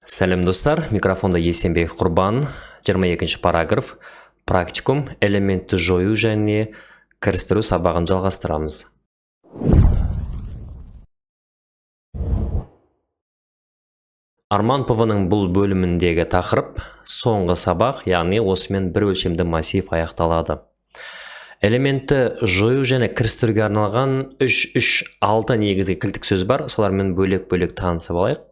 Сәлем, достар! Микрофонда Есенбек Құрбан. 22 параграф, практикум, элементті жою және кірістіру сабағын жалғастырамыз. Арман ПВ-ның бұл бөліміндегі тақырып соңғы сабақ, яғни осымен бір өлшемді массив аяқталады. Элементті жою және кірістіруге арналған 3, 3, 6 негізгі кілттік сөз бар, солармен бөлек-бөлек танысып алайық.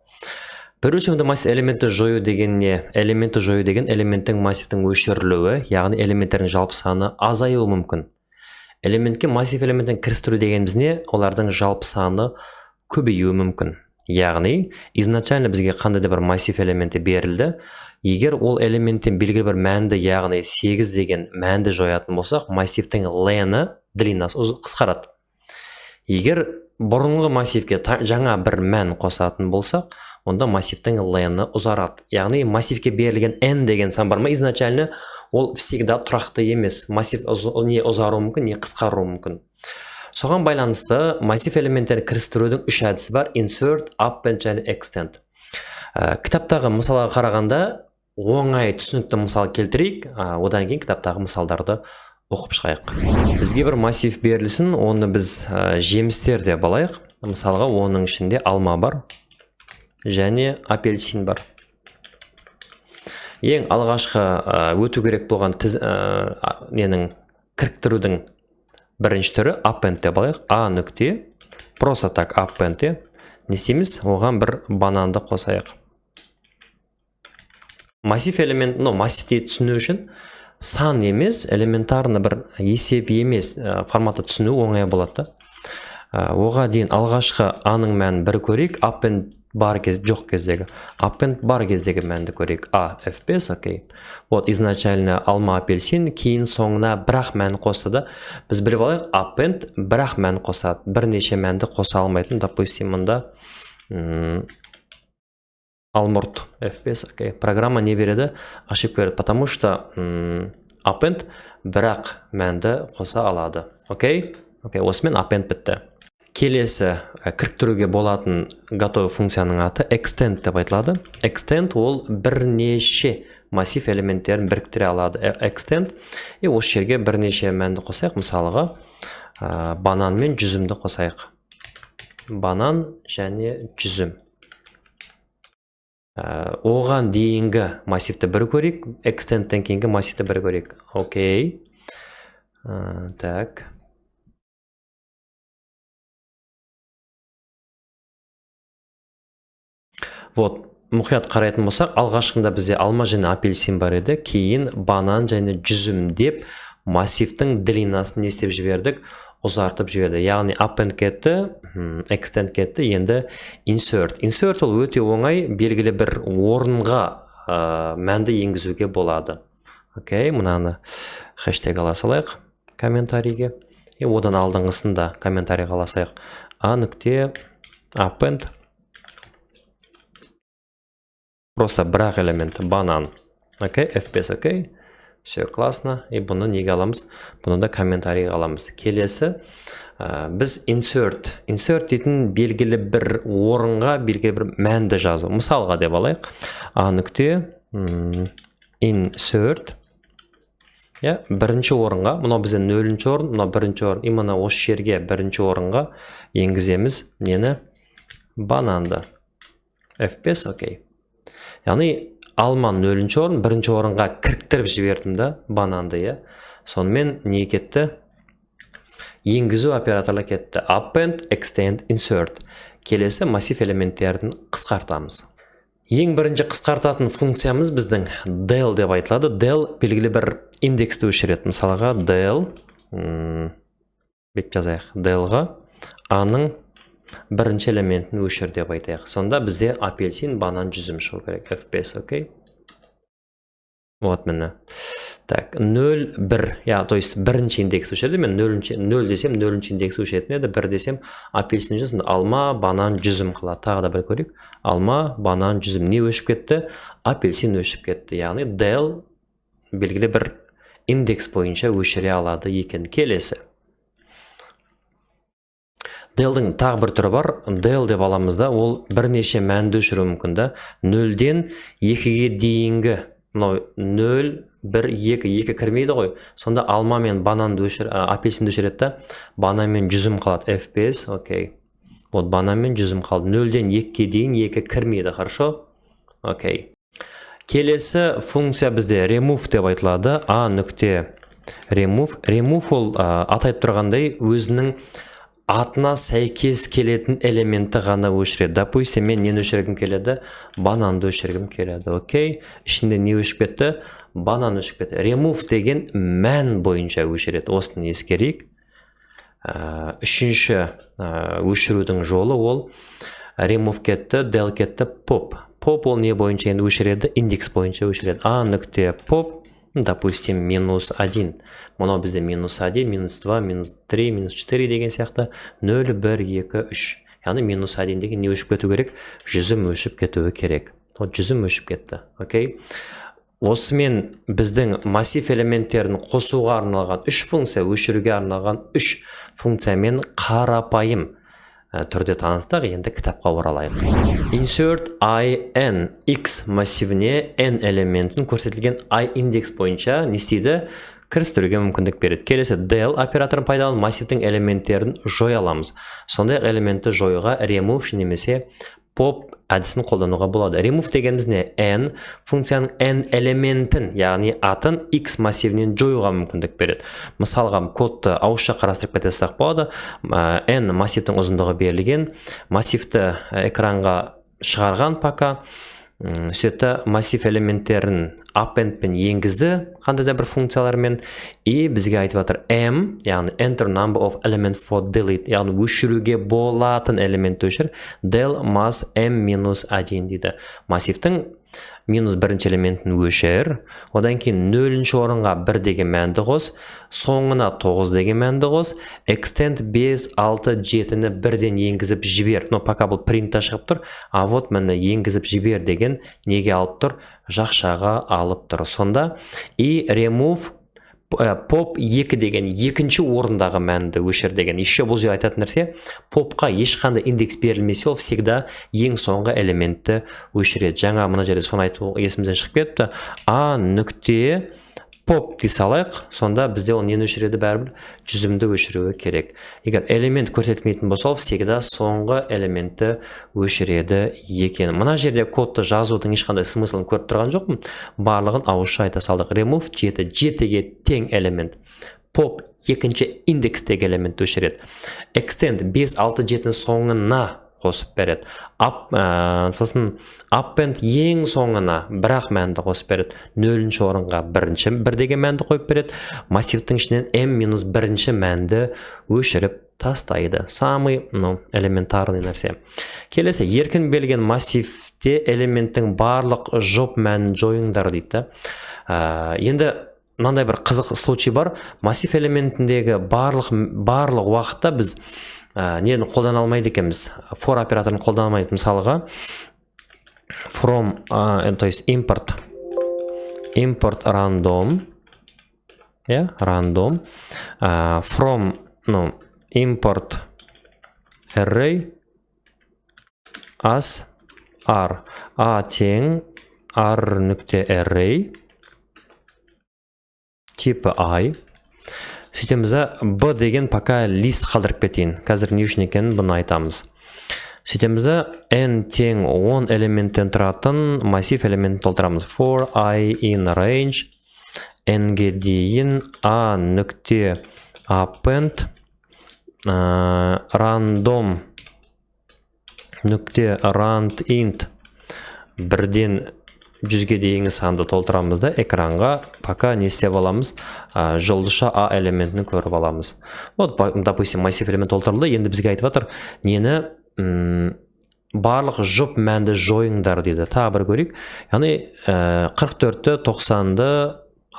Бір өлшемді массив элементті жою деген не? Элементті жою деген элементтің, массивтің өшірілуі, яғни элементтердің жалпы саны азаюы мүмкін. Элементке массив элементін кірістіру дегеніміз не? Олардың жалпы саны көбеюі мүмкін. Яғни изначально бізге қандай да бір массив элементі берілді. Егер ол элементтен белгілі бір мәнді, яғни 8 деген мәнді жоятын болсақ, массивтің len-і, длинасы қысқарады. Егер бұрынғы массивке жаңа бір мән қосатын болсақ, онда массивтің len-і ұзарады. Яғни массивке берілген n деген сан бар ма изначально, ол всегда тұрақты емес. Массив не ұзаруы мүмкін, не қысқаруы мүмкін. Соған байланысты массив элементтерін кірістірудің үш әдісі бар: insert, append және extend. Кітаптағы мысалға қарағанда оңай, түсінікті мысал келтірейік, одан кейін кітаптағы мысалдарды оқып шығайық. Бізге бір массив берілсін, оны біз жемістер деп алайық. Мысалға, оның ішінде алма бар және апельсин бар. Ең алғашқы өту керек болған ненің, кіріктірудің бірінші түрі append деп алайық. А нүкте, просто так append. Не істейміз? Оған бір бананды қосайық. Массив элемент, ну, массивті түсіну үшін сан емес, элементарно бір есеп емес, форматта түсіну оңай болады да. Оға дейін алғашқы аның мәнін бір көрейік. Append бар кез, жоқ кездегі, append бар кездегі мәнді көрейік. А f5, окей. Вот изначально алма, апельсин, кейін соңына бір-ақ мән қосты да. Біз біліп алайық, append бір-ақ мән қосады, бірнеше мәнді қоса алмайтын. Допустим, мында алмұрт, f5, окей. Программа не береді? Ошибка береді, потому что append бір-ақ мәнді қоса алады. Окей, окей, осымен append бітті. Келесі кіріктіруге болатын готовый функцияның аты extend деп айтылады. Extend ол бірнеше массив элементтерін біріктіре алады. Extend и осы жерге бірнеше мәнді қосайық. Мысалға, банан мен жүзімді қосайық. Банан және жүзім. Оған дейінгі массивті бір көрейік, extendтен кейінгі массивті бір көрейік. Окей. Так. Вот, мұқият қарайтын болсақ, алғашқында бізде алма және апельсин бар еді, кейін банан және жүзім деп массивтің длинасын не істеп жібердік? Ұзартып жіберді. Яғни append кетті, extend кетті, енді insert. Insert ол өте оңай, белгілі бір орынға мәнді енгізуге болады. Окей, мынаны хэштег ала салайық комментарийге. И одан алдыңғысын да комментарийға ала салайық. А нүкте append, просто бір-ақ элемент, банан. Окей, f5, окей. Все классно. И бұны неге аламыз? Бұны да комментарийға аламыз. Келесі біз insert. Insert дейтін белгілі бір орынға белгілі бір мәнді жазу. Мысалға деп алайық. А нүкте insert. Я, бірінші орынға, мынау бізде нөлінші орын, мынау бірінші орын. Именно осы жерге, бірінші орынға енгіземіз нені? Бананды. F5, окей. Яғни алма нөлінші орын, бірінші орынға кіріктіріп жібердім да бананды, иә. Сонымен не кетті? Енгізу операторлар кетті. Append, extend, insert. Келесі массив элементтерін қысқартамыз. Ең бірінші қысқартатын функциямыз біздің del деп айтылады. Del белгілі бір индексті өшіреді. Мысалға, del, бүйтіп жазайық. Delға аның бірінші элементін өшір деп айтайық. Сонда бізде апельсин, банан, жүзім шығу керек. F5, окей. Вот міне. Так, 0, 1. Я, то есть бірінші индекс өшірді. Мен нөлінші, 0 десем, нөлінші индекс өшетін еді. 1 десем, апельсин өшеді. Сонда алма, банан, жүзім қалады. Тағы да бір көрейік. Алма, банан, жүзім. Не өшіп кетті? Апельсин өшіп кетті. Яғни del белгілі бір индекс бойынша өшіре алады екен. Келесі. Del-дің тағы бір түрі бар. Del деп аламыз да, ол бірнеше мәнді өшіруі мүмкін да. Нөлден екіге дейінгі, мынау нөл, бір, екі, екі кірмейді ғой. Сонда алма мен бананды өшір, апельсинді өшіреді да, банан мен жүзім қалады. F5, окей. Вот банан мен жүзім қалды. Нөлден екіге дейін, екі кірмейді, хорошо? Окей. Келесі функция бізде remove деп айтылады. A нүкте remove. Remove ол аты айтып тұрғандай, өзінің атына сәйкес келетін элементті ғана өшіреді. Допустим, мен нені өшіргім келеді? Бананды өшіргім келеді. Окей. Ішінде не өшіп кетті? Банан өшіп кетті. Remove деген мән бойынша өшіреді. Осыны ескерейік. Үшінші өшірудің жолы ол remove кетті, del кетті, pop. Pop ол не бойынша енді өшіреді? Индекс бойынша өшіреді. А нүкте pop, допустим, минус 1. Мынау бізде минус 1, минус 2, минус 3, минус 4 деген сияқты. 0, 1, 2, 3. Яғни минус 1 деген не өшіп кету керек? Жүзім өшіп кетуі керек. Вот жүзім өшіп кетті. Окей. Осымен біздің массив элементтерін қосуға арналған үш функция, өшіруге арналған үш функциямен қарапайым түрде таныстық. Енді кітапқа оралайық. Insert i n x массивіне n элементін көрсетілген i индекс бойынша не істейді? Кірістіруге мүмкіндік береді. Келесі del операторын пайдаланып, массивтің элементтерін жоя аламыз. Сондай ақ элементті жоюға remove немесе pop әдісін қолдануға болады. Remove дегеніміз не? N функцияның n элементін, яғни атын x массивінен жоюға мүмкіндік береді. Мысалға, кодты ауызша қарастырып кете салсақ болады. N массивтің ұзындығы берілген. Массивті экранға шығарған пока. Сөйтті, массив элементтерін append-пен енгізді қандай да бір функциялармен, и бізге айтып жатыр m, яғни enter number of element for delete, яғни өшіруге болатын элементті өшір. Del mass m минус 1 дейді. Массивтің минус бірінші элементін өшір, одан кейін нөлінші орынға бір деген мәнді қос, соңына тоғыз деген мәнді қос, extend 5, 6, 7-ні бірден енгізіп жібер. Но пока бұл принтта шығып тұр, а вот міне, енгізіп жібер деген неге алып тұр? Жақшаға алып тұр. Сонда и remove pop 2 деген екінші орындағы мәнді өшір деген. Еще бұл жерде айтатын нәрсе, попқа ешқандай индекс берілмесе, ол всегда ең соңғы элементті өшіреді. Жаңа мына жерде соны айту есімізден шығып кетіпті. А нүкте поп дей салайық. Сонда бізде ол нені өшіреді? Бәрібір жүзімді өшіруі керек. Егер элемент көрсетілмейтін болса, ол всегда соңғы элементті өшіреді екен. Мына жерде кодты жазудың ешқандай смыслын көріп тұрған жоқпын, барлығын ауызша айта салдық. Remove жеті, жетіге тең элемент. Поп екінші индекстегі элементті өшіреді. Extend 5, 6, 7-нің соңына қосып береді. Сосын append ең соңына бірақ мәнді қосып береді. Нөлінші орынға бірінші бір деген мәнді қойып береді. Массивтің ішінен m минус бірінші мәнді өшіріп тастайды. Самый, ну, элементарный нәрсе. Келесі, еркін берілген массивте элементтің барлық жұп мәнін жойыңдар дейді да. Енді мынандай бір қызық случай бар. Массив элементіндегі барлық уақытта біз нені қолдана алмайды екенбіз? For операторын қолдана алмайды. Мысалға, from, то есть import random, иә, random, from, ну, import array as r, a тең r нүкте array типі i. Сөйтеміз да, b деген пока list қалдырып кетейін, қазір не үшін екенін бұны айтамыз. Сөйтеміз да, n тең 10 элементтен тұратын массив элементін толтырамыз. For i in range n-ге дейін a нүкте append random нүкте rand int 1-ден 100-ге дейінгі санды толтырамыз да, экранға пока не істеп аламыз? Жұлдызша а элементін көріп аламыз. Вот, допустим, массив элемент толтырылды. Енді бізге айтып жатыр нені? Барлық жұп мәнді жойыңдар дейді. Тағы бір көрейік. Яғни 44-ті, 90-ды,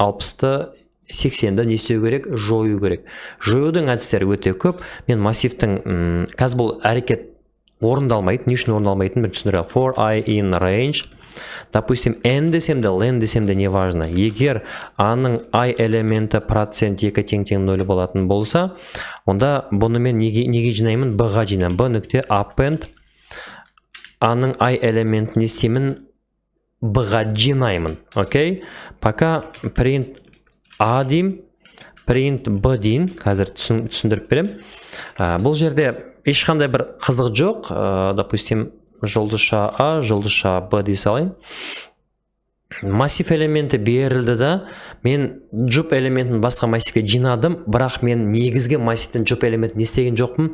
60-ты, 80-ді не істеу керек? Жою керек. Жоюдың әдістері өте көп. Мен массивтің қазір бұл әрекет Орындалмайды. Не үшін орындалмайтынын бір түсіндіре. For i in range, допустим, n десем де, len десем де, неважно. Егер аның i элементі %2 тең тең нөл болатын болса, онда бұны мен неге жинаймын? B ға жинаймын. B нүкте append, аның i элементін не істеймін? B ға жинаймын. Окей, пока print a деймін, print b дейін. Қазір түсіндіріп беремін. Бұл жерде ешқандай бір қызық жоқ. Допустим, жұлдызша а, жұлдызша б дей салайын. Массив элементі берілді да, мен жұп элементін басқа массивке жинадым, бірақ мен негізгі массивтен жұп элементін не істеген жоқпын?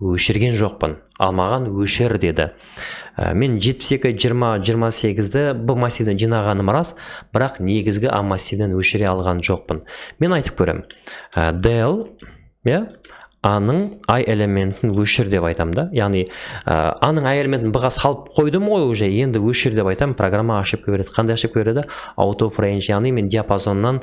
Өшірген жоқпын. Ал маған өшір деді. Мен 72, 20, 28-ді б массивінен жинағаным рас, бірақ негізгі а массивінен өшіре алған жоқпын. Мен айтып көремін. Del, иә, аның i элементін өшір деп айтамын да, яғни аның i элементін б ға салып қойдым ғой уже, енді өшір деп айтамын. Программа ошибка береді. Қандай ошибка береді? Out of range, яғни мен диапазоннан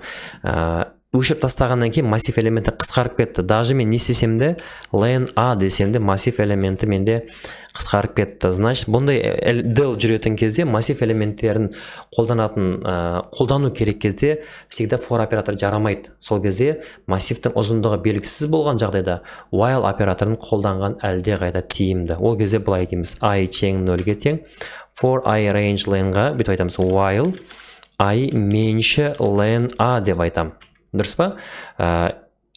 өшіріп тастағаннан кейін массив элементі қысқарып кетті. Даже мен не істесем де, len a десем де, массив элементі менде қысқарып кетті. Значит, бұндай del жүретін кезде, массив элементтерін қолданатын қолдану керек кезде всегда for оператор жарамайды. Сол кезде, массивтің ұзындығы белгісіз болған жағдайда, while операторын қолданған әлде қайда тиімді. Ол кезде былай дейміз: i тең нөлге тең, for i range len ға бүйтіп айтамыз, while i меньше len a деп айтамын, дұрыс па?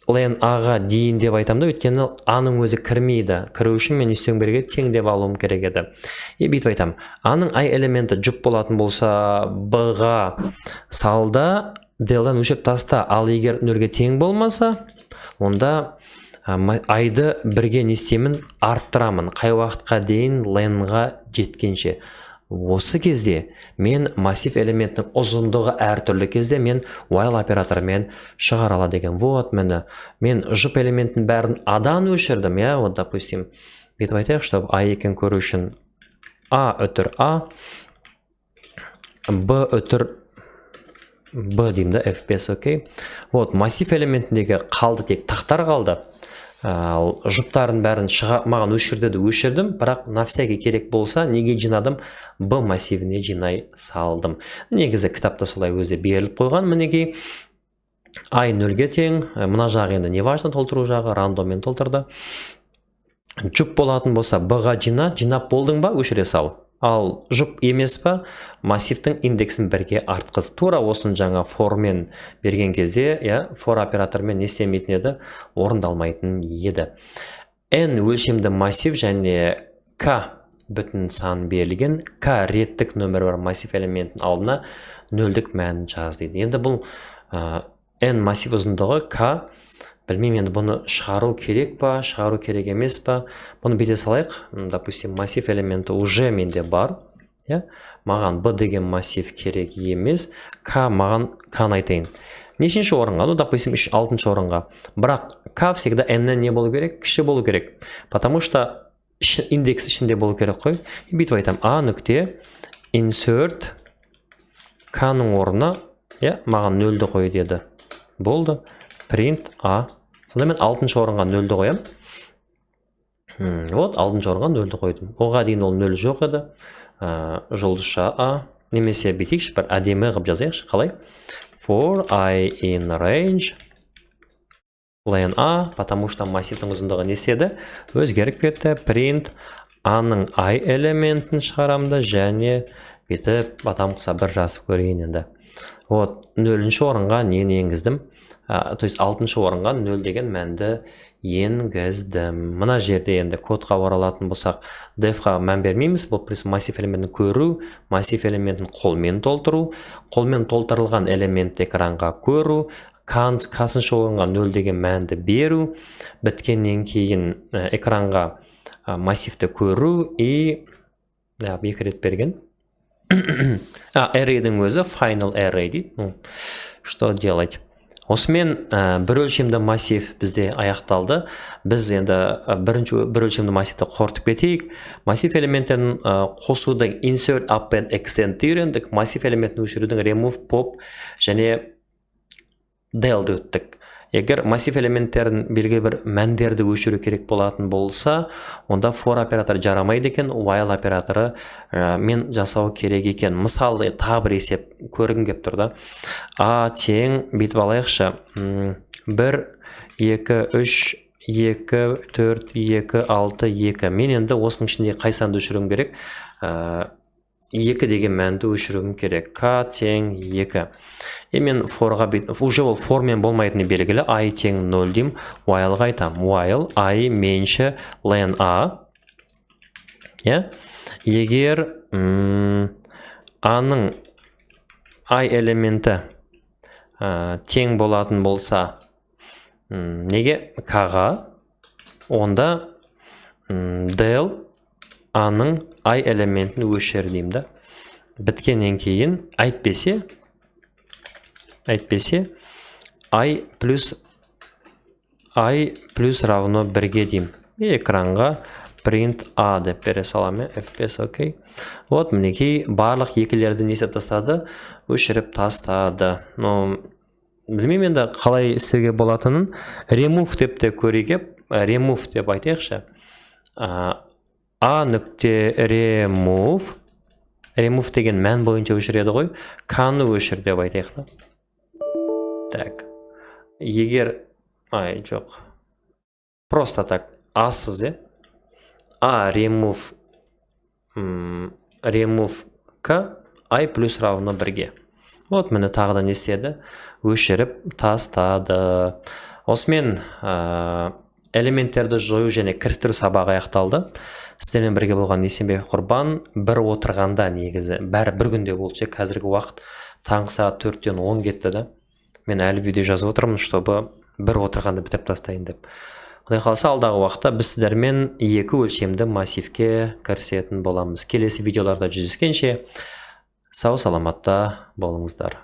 Len а-ға дейін деп айтамын да, өйткені аның өзі кірмейді. Кіру үшін мен не істеуім керек еді? Тең деп алуым керек еді. И бүйтіп айтамын: аның i элементі жұп болатын болса, б-ға сал да, del-дан өшіріп таста. Ал егер нөлге тең болмаса, онда i-ды бірге не істеймін? Арттырамын. Қай уақытқа дейін? Len-ға жеткенше. Осы кезде мен массив элементінің ұзындығы әртүрлі кезде мен while операторымен шығара алады екен. Вот, міне, мен жұп элементін бәрін адан өшірдім, иә. Вот, допустим, бүйтіп айтайық, чтобы а екенін көру үшін: а үтір а, б үтір б деймін да, f5. Окей, вот, массив элементіндегі қалды, тек тақтар қалды, ал жұптардың бәрін шыға, маған өшір деді, өшірдім. Бірақ на всякий керек болса, неге жинадым? Б массивіне жинай салдым. Негізі кітапта солай өзі беріліп қойған. Мінекей, i нөлге тең. Мына жағы енді не важно, толтыру жағы рандоммен толтырды. Жұп болатын болса, б ға жина. Жинап болдың ба, өшіре сал. Ал жұп емес па, массивтің индексін бірге артқыз. Тура осыны жаңа for мен берген кезде, иә, for операторымен не істемейтін еді? Орындалмайтын еді. N өлшемді массив және k бүтін сан берілген. K реттік нөмір бар массив элементінің алдына нөлдік мәнін жаз дейді. Енді бұл n массив ұзындығы k. Білмеймін, енді бұны шығару керек па, шығару керек емес па? Бұны бүйте салайық. Допустим, массив элементі уже менде бар, иә. Маған b деген массив керек емес. К маған, к-ны айтайын, нешінші орынға? Ну, допустим, үш, алтыншы орынға. Бірақ к всегда n-нен не болу керек? Кіші болу керек, потому что индекс ішінде болу керек қой. И бүйтіп айтамын: а нүкте insert, к-ның орнына, иә, маған нөлді қой деді. Болды, print a. Сонда мен алтыншы орынға нөлді қоямын. Вот, алтыншы орынға нөлді қойдым. Оға дейін ол нөл жоқ еді. Жұлдызша а, немесе бүйтейікші, бір әдемі қылып жазайықшы. Қалай? For i in range len a, потому что массивтің ұзындығы не істеді? Өзгеріп кетті. Print, аның i элементін шығарамын да, және бүйтіп атам құса бір жазып көрейін енді. Вот, нөлінші орынға нені енгіздім? То есть алтыншы орынға нөл деген мәнді енгіздім. Мына жерде енді кодқа оралатын болсақ, def қа мән бермейміз. Бұл плюс массив элементін көру, массив элементін қолмен толтыру, қолмен толтырылған элементті экранға көру, касыншы орынға нөл деген мәнді беру, біткеннен кейін экранға массивті көру. И екі рет берген. Arrayдің өзі final array дейді. Ну, что делать? Осымен бір өлшемді массив бізде аяқталды. Біз енді бірінші бір өлшемді массивті қорытып кетейік. Массив элементтерін қосудың insert, append, extend үйрендік. Массив элементін өшірудің remove, pop және del өттік. Егер массив элементтерін белгілі бір мәндерді өшіру керек болатын болса, онда for операторы жарамайды екен, while операторы мен жасау керек екен. Мысалы, тағы бір есеп көргім келіп тұр да. А тең, бүйтіп алайықшы: бір, екі, үш, екі, төрт, екі, алты, екі. Мен енді осының ішінде қай санды өшіруім керек? 2 деген мәнді өшіруім керек. К тең 2. И мен for ға, уже ол for мен болмайтыны белгілі. I тең 0 деймін. While ға айтамын: while i меньше len a, иә, егер а-ның i элементі тең болатын болса неге, к-ға, онда del а-ның i элементін өшір деймін да. Біткеннен кейін, әйтпесе i плюс, i плюс равно 1-ге деймін. И экранға print a деп бере саламын, иә. F5, окей. Вот, мінекей, барлық екілерді не істеп тастады? Өшіріп тастады. Но білмеймін енді қалай істеуге болатынын. Remove деп те көрейік. Remove деп айтайықшы. А нүкте remove. Remove деген мән бойынша өшіреді ғой. К-ны өшір деп айтайық та. Так, егер, ай, жоқ, просто так, асыз, иә, а remove, remove к i плюс равно 1-ге. Вот, міне, тағы да не істеді? Өшіріп тастады. Осымен элементтерді жою және кірістіру сабағы аяқталды. Сіздермен бірге болған Есенбек Құрбан. Бір отырғанда негізі бәрі бір күнде болды ше. Қазіргі уақыт таңғы сағат 4-тен 10 кетті да, мен әлі видео жазып отырмын, чтобы бір отырғанда бітіріп тастайын деп. Құдай қаласа, алдағы уақытта біз сіздермен екі өлшемді массивке кірісетін боламыз. Келесі видеоларда жүздескенше, сау саламатта болыңыздар.